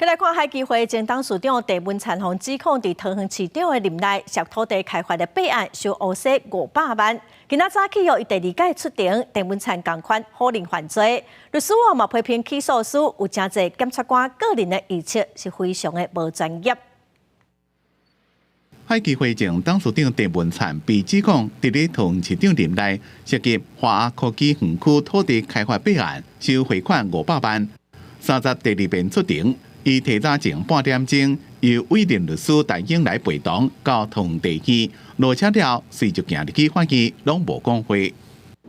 再來看海基會前董事長鄭文燦予指控佇桃園市長的任內涉土地開發的弊案收烏紗500萬。今仔早起哦，伊第二擺出庭，鄭文燦仝款否認犯罪。律師哦嘛批評起訴書有誠濟檢察官個人的臆測，是非常的無專業。海基會前董事長鄭文燦被指控佇咧桃園市長任內涉及華亞科技園區土地開發弊案，收賄款500萬。30第二遍出庭。伊提早前半點鐘由委任律師陳英來陪同到桃園地院，落車了，隨就行入去法院，攏無講話。為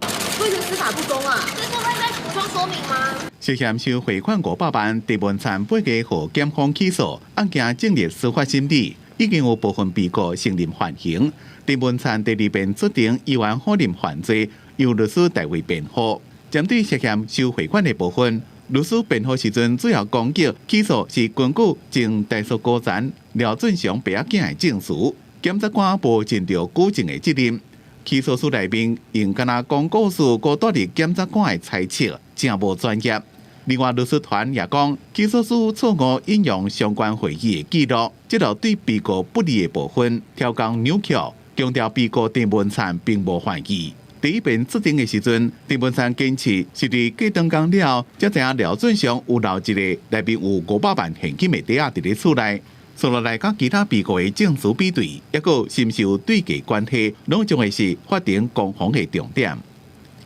何司法不公啊？這部分再補充說明嗎？涉嫌收賄款五百萬，鄭文燦八月予檢方起訴，案件進入司法審理，已經有部分被告承認犯行。鄭文燦第二遍出庭，依然否認犯罪，由律師代為辯護。針對涉嫌收賄款的部分，律師辯護時陣，主要攻擊起訴是根據前台塑高層廖俊祥爸仔囝的證詞，檢察官無盡著舉證的責任。起訴書內面用敢若講故事，閣帶入檢察官的猜測，誠無專業。另外，律師團也講，起訴書錯誤引用相關會議的記錄，這著對被告不利的部分，調工扭曲，強調被告鄭文燦並無犯意。第一遍出庭的時陣，鄭文燦堅持是佇過長工了，才知影廖俊祥有留一个內面有五百萬現金的袋仔佇咧厝內。紲落來佮其他被告的證詞比對，抑閣是毋是有對價關係，攏將會是法庭攻防的重點。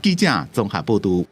記者綜合報導。